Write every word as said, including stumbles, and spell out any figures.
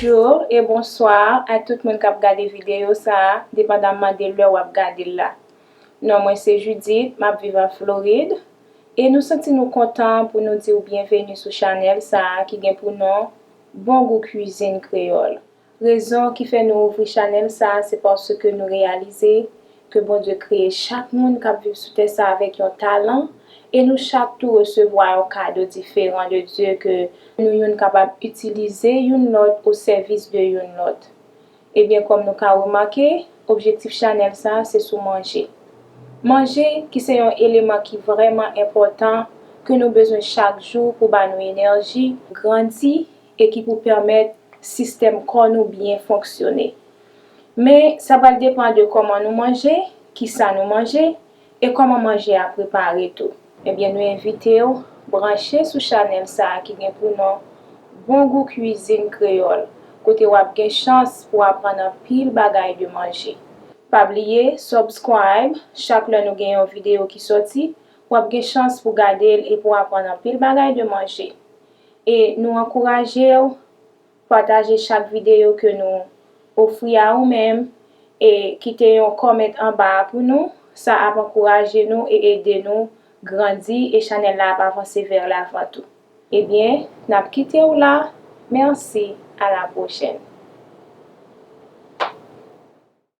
Bonjou e bonswa a tout moun k ap gade videyo sa a, depandamman de lè w ap gade l la. Non mwen se Judith, m ap viv an Florid, e nou santi nou kontan pou nou di w byenveni sou chanèl sa a ki gen pou non Bon Gou Kwizin Kreyòl. Rezon ki fè nou ouvri chanèl sa a, se paske nou reyalize ke Bondye kreye chak moun k ap viv sou tè sa a avèk yon talan, e nou chak tou resevwa yon kado diferan de Dye ke nou youn kapab itilize youn lòt o sèvis de youn lòt. Ebyen, kòm nou ka remake, objektif chanèl sa a se sou manje. Manje ki se yon eleman ki vrèman enpòtan, ke nou bezwen chak jou pou ba nou enèji, grandi, e ki pou pèmèt sistèm kò nou byen fonksyone. Men, sa pral depann de kòman nou manje, kisa nou manje, e kòman manje a prepare tou. Ebyen, nou envite w branche sou chanèl sa a ki gen pou non Bon Gou Kwizin Kreyòl, kote w ap gen chans pou aprann anpil bagay de manje. Pa bliye subscribe, chak lè nou gen yon videyo ki sòti, w ap gen chans pou gade l e pou aprann anpil bagay de manje. E nou ankouraje w pataje chak videyo ke nou ofri a ou menm, e kite yon kòmant anba a pou nou. Sa ap ankouraje nou e ede nou grandi, e chanèl la ap avanse vè lavan tou. Ebyen, n ap kite w la. Mèsi, a la pwochèn.